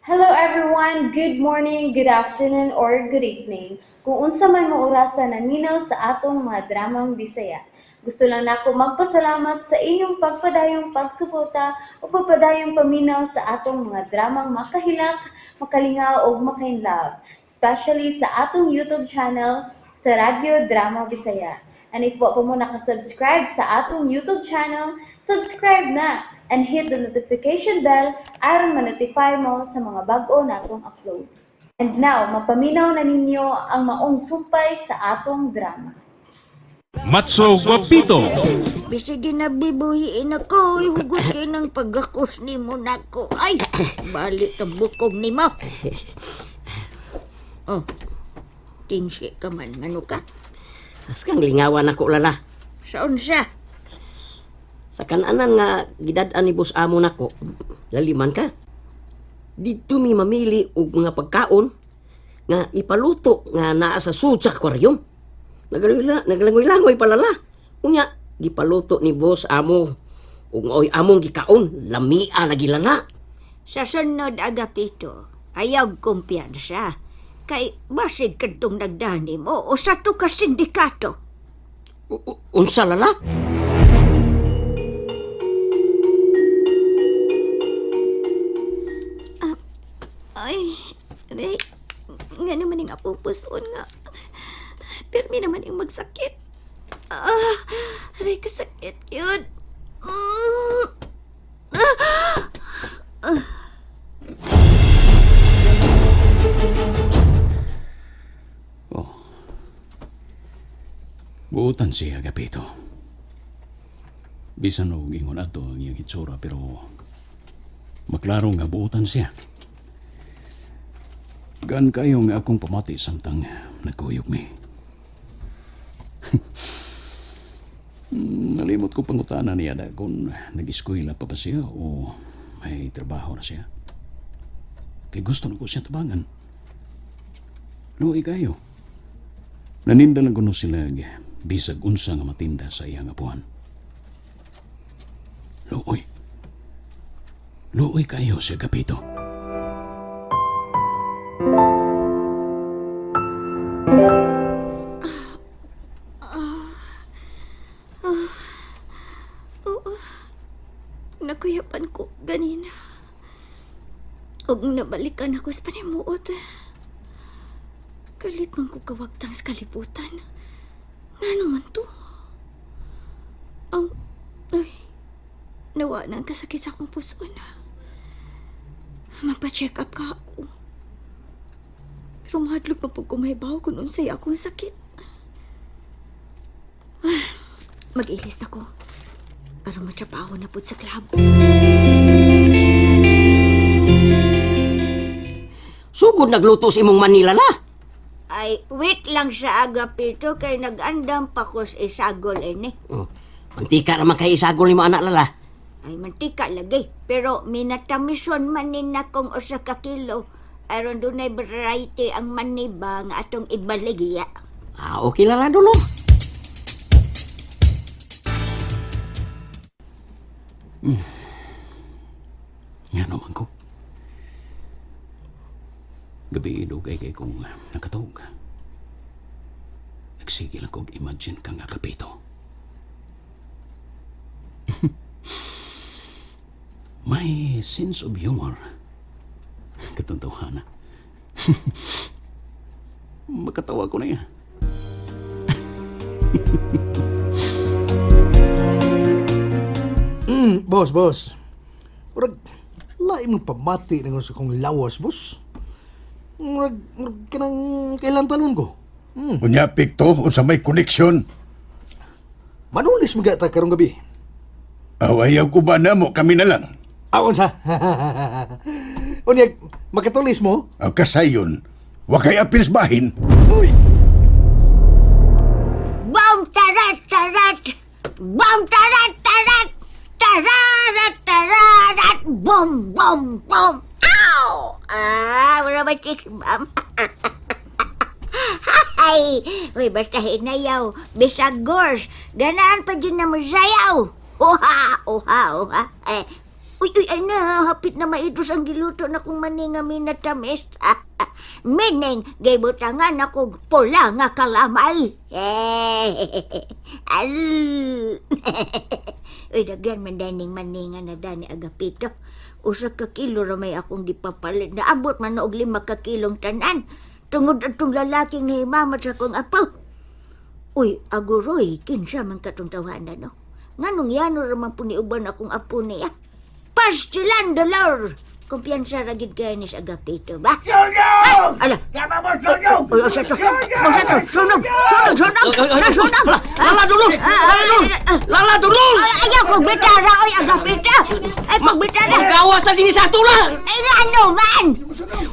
Hello everyone! Good morning, good afternoon, or good evening. Kung unsa man mo orasa naminaw sa atong mga dramang Bisaya. Gusto lang nako magpasalamat sa inyong pagpadayong pagsuporta o pagpadayong paminaw sa atong mga dramang makahilak, makalingaw ug makainlove, especially sa atong YouTube channel sa Radyo Drama Bisaya. And if wa pa mo nakasubscribe sa atong YouTube channel, subscribe na and hit the notification bell aron ma-notify mo sa mga bag-o natong uploads. And now, mapaminaw na ninyo ang maong sumpay sa atong drama. Matso Guapito. Bisag ginabibuhiin ako, ihugot kay ng pagakos ni mo nako. Ay, balik ang bukog ni mo. Oh, tingsi ka man, ngano ka? Askang lingawan ako lala. Sa unsa? Sa kananan nga gidad-an ni boss amo nako, laliman ka. Didto mi mamili og mga pagkaon nga ipaluto nga naa sa sud sa aquarium. Nagalangoy-langoy palala. Unya, gipaluto ni boss amo ug maoy among gikaon, lamia lagi lala. Sa sunod, Agapito, ayaw kumpiyansa. Kay basig kadtong nagdani mo o sa to ka sindikato. Unsa lala? Ay, aray, nga naman ang akong puson nga. Pirmi naman ang magsakit. Ah, aray, kasakit yun. Oh. Buutan siya, Agapito. Bisan og ingon ato ang iyang hitsura pero maklaro nga buutan siya. Gaan kayo nga akong pamati samtang nagkuyog mi. Nalimot ko pangutana niya na kung nag-eskwela pa ba siya o may trabaho na siya. Kay gusto na ko siya tabangan. Luoy kayo. Naninda lang kuno sila bisag unsa nga matinda sa iyang apuhan. Luoy. Luoy kayo siya Gapito. Nakuyapan ko ganina. Ug nabalikan ako sa panimuot. Kalit man ko kawagtang sa kalibutan. Ngano man to? Ang, ay, nawa na ang kasakit sa akong puson. Magpa-check up ka ako. Pero mahadlok na po kumahibaw kung unsay akong sakit. Ah, mag-ilis ako. Aron matrabaho na pud sa club. Sugod nagluto sa imong Manila la. Ay, wait lang sa Agapito kay nag-andam pa ko sa isagol ini. Oh, mantika ra man kay isagol nimo anak lala. Ay, mantika lagi. Pero minatamison man ni nakong usa ka kilo. Aron dunay variety ang maniba nga atong ibaligya. Ah, okay lala dulo. Nga naman ko. Gabi dugay kay kong nakatuog. Nagsige lang kog imagine kang Agapito. May sense of humor. Katuntuhan na. Makatawa ko na yan. Boss, boss. Murag, lain mong pamati na sa kong lawas, boss. Murag kanang kailan talon ko. Unya pikto unsa may koneksyon. Manulis magata karong gabi. Aw ayaw ko ba namo kami na lang. Aon sa. Unya, makatulis mo? Aw kasayon. Wa kay apils bahin. Uy! Bom tarat tarat! Bom tarat tarat! Tararat tararat! Bom bom bom! Ow! Ah, wala ba chicks bam? Ay, uy, basta hinayaw. Bisag gors, ganaan pa dyan na mo sayaw. Uha, uha, uha. Eh, Uy, uy, ay na, hapit na maidos ang giluto na kong mani nga minatamis. Meaning, gibutangan ako pula nga kalamay. Al. Uy, daghan man daning mani nga na dani Agapito. 1 ka kilo ra may akong gipapalit. Naabot man og 5 ka kilong tanan. Tungod atong lalaking nahimamat sa akong apo. Uy, aguroy, kinsa man katong tawhana, no? Nganong yano raman po ni uban akong apo niya? Pastilan, dolor! Kumpiyansa ra gid kay ni sa Agapito ba? Sunog! Ala! Uy, uy, sa to! Uy, sa to! Sunog! Sunog! Sunog! Sunog! Lala dulol! Lala dulol! Lala dulol! Ay, ayaw kong bitara, oy, Agapito! Ay, kong bitara! Magawas na dinhi sa ato la. Ay, ano man!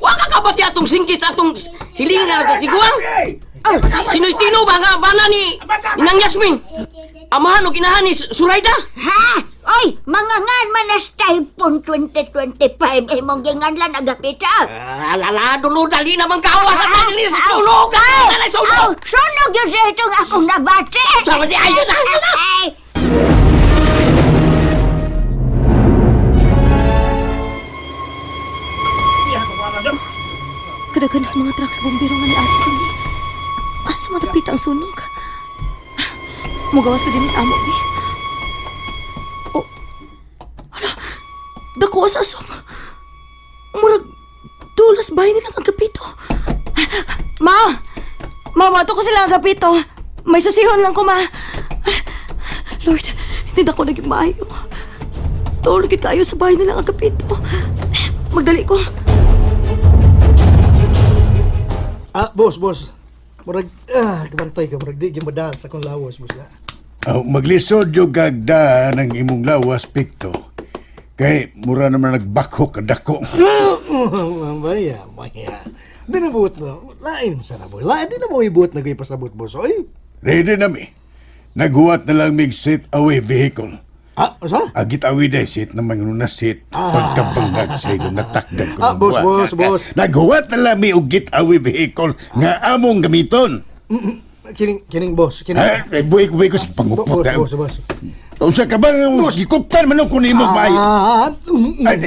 Wa ka kabati atong singkit sa atong silingan atong tiguang. Ay, Si Sinoy Tino ba nga bana ni Ninang Yasmin? Amahan og inahan ni Suraida. Ha? Oy, mga ngan man na Typhoon 2025 ay mong ginganlan, Agapito! Ah, lala dulol, dali na manggawas na dinhi sa sunog. Dali na Aw, sunog. sunog yun sa itong akong nabati! Sama di ayo na, ayo na. Ay! Kadaghan sa mga truck sa bumbero nga niagi kami. Asa man dapita ang sunog? Mugawas ka dinhi sa amo, bi. Oh. Hala, dako sa asom. Murag dulas bahay nilang Agapito. Ma! Ma, mato ko sila Agapito. May susihon lang ko, ma. Lord, hindi na ako naging maayo. Tulog gid kayo sa bahay nilang Agapito. Magdali ko. Ah, boss, boss. Murag, kabantay ka. Murag di, gimadaan sa akong lawas, boss na. Aw, maglisod yung gagda ng imong lawas, Pikto. Kay mura naman nagbakho kadako. Maya, maya. Di na buot na. Lain sa na, boy. Lain, di na mo ibuot na kayo pasabot, boss. Oy. Ready na mi. Naghuwat na lang mig sit away vehicle. Ah, sa? Agit away day sit na mga na sit. Pagkabangag sa ilong natakdan ko. Ah, ng boss, buwan. boss, boss. Naghuwat na lang mi og get away vehicle nga among gamiton. Kining, kining, boss. Kining. Ha? Eh, buhi ko, buhi ko sa pangupot. Boss, boss, boss. Usa ka ba gikuptan man ko nimo maayo? Ah, Ay,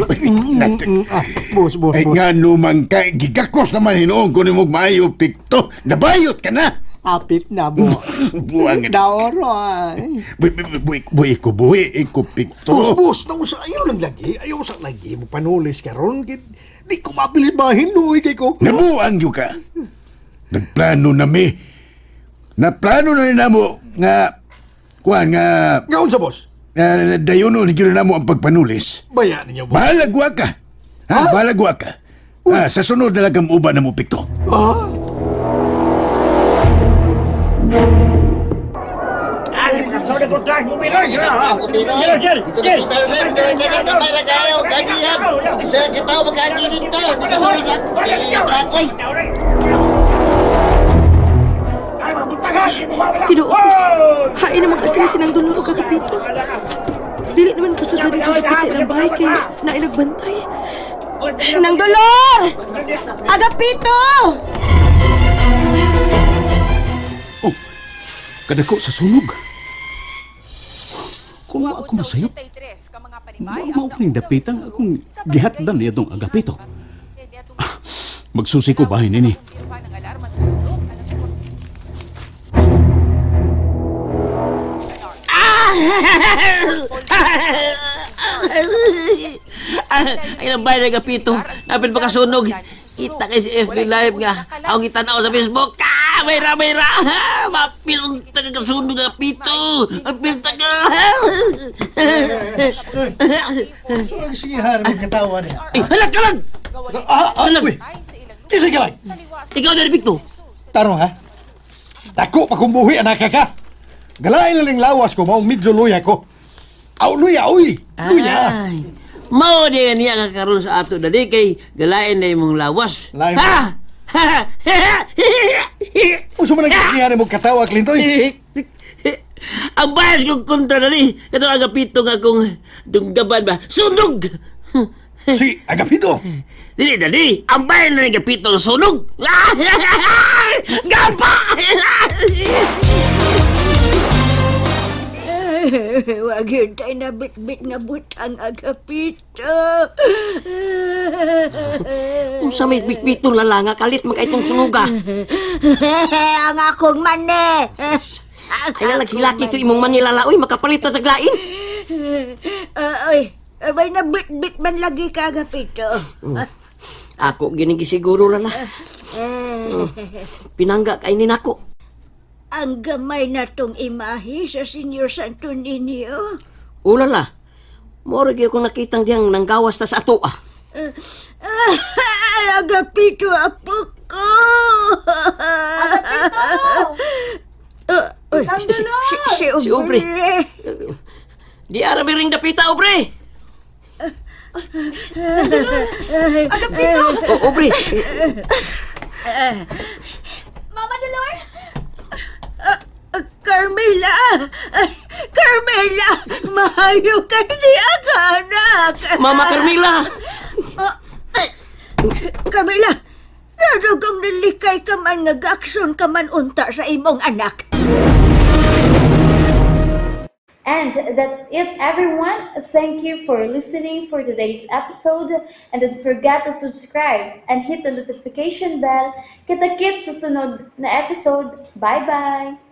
ah, boss, boss, Ay boss. nga numan ka, gigakos naman hinuon ko nimo maayo Pikto. Nabayot ka na. Apit na, bo. Buang. Daoro, ay. Buhi, buhi, buhi ko, buhi ko Pikto. Boss, boss, nung sa ayaw lang lagi, ayaw sa lagi, mo panulis ka ron, di ko mabilis bahin, luoy kay ko. Nabuang jud ka. Nagplano na mi. Naplano na ni namo nga kuan nga Ngaon sa boss? nga dayonon gyud namo ang pagpanulis. Baya ninyo, boss. Bahalag wa ka. Ha, bahalag wa ka. Ha, sa sunod na lang kang uban na mo Pikto. Ah? Dito na sir, dito na sir, kamay na kayo, ganyan. Sir, kita magkagi dito. Dito sa trakoy. Tinuod ko. Hain naman kasi sinang dolor og Agapito. Dili naman ko sa dito dapit sa ilang bahay kay naay nagbantay. Nang dolor! Agapito! Oh, kadako sa sunog. Kung wa ako masayop, mao ko ning dapitan akong gihatdan niya tong Agapito. Magsusi ko bahay nini. Ay, ang bahay ng Agapito. Napit makasunog. Kita kay si FB Live nga. Ako kita na ako sa Facebook. Ah, mayra, mayra. Mapilong taga-kasunog Agapito. Mapilong taga. So, ang siyahan, magkatawa niya. Ay, halag ka lang! Ah, ah, uy! Kisay ka lang! Ikaw na, Victor. Tarong ha? Dako pa kong buhi, anak ka! Galain lang lawas ko, maong medyo luya ko. Aw, luya, uy! Luya! Ay, mao di niya kakaroon sa ato dali kay galain na imong lawas. Lain. Ha! Ha! Uso man ang kasiyahan mo katawa, Clintoy. Ang bayas kong kontra dali. Katong Agapito nga akong dunggaban ba? Sunog! Si Agapito! Dili dali, ang bayan na ni Agapito sunog. Gapa! Wag yun tayo nabitbit nga butang, Agapito. Unsa may bitbiton, Lala, nga kalit man kay itong sunuga? Ang akong mani. Ay, naghilaki to imong Manila, la, uy, makapalit na taglain. Oy, may nabitbit man lagi ka, Agapito. Ako ginigisiguro, Lala. Pinangga kay ni nako. Ang gamay na tong imahe sa Senyor Santo Niño. O, Lala. Moro gyud akong nakitang diyang nanggawas ta sa ato ah. Ah, Agapito, apo ko! Agapito! Uy, si Si Aubrey. Aubrey. Di ara mi ring dapita, Aubrey. Agapito! O, Aubrey. Mama Dolor! Carmela! Ay, Carmela! Mahayo ka niya ka, anak! Mama Carmela. Carmela! Ngano kang nalikay ka man nga gaakson ka man unta sa imong anak? And that's it, everyone. Thank you for listening for today's episode. And don't forget to subscribe and hit the notification bell. Kita-kits sa sunod na episode. Bye-bye!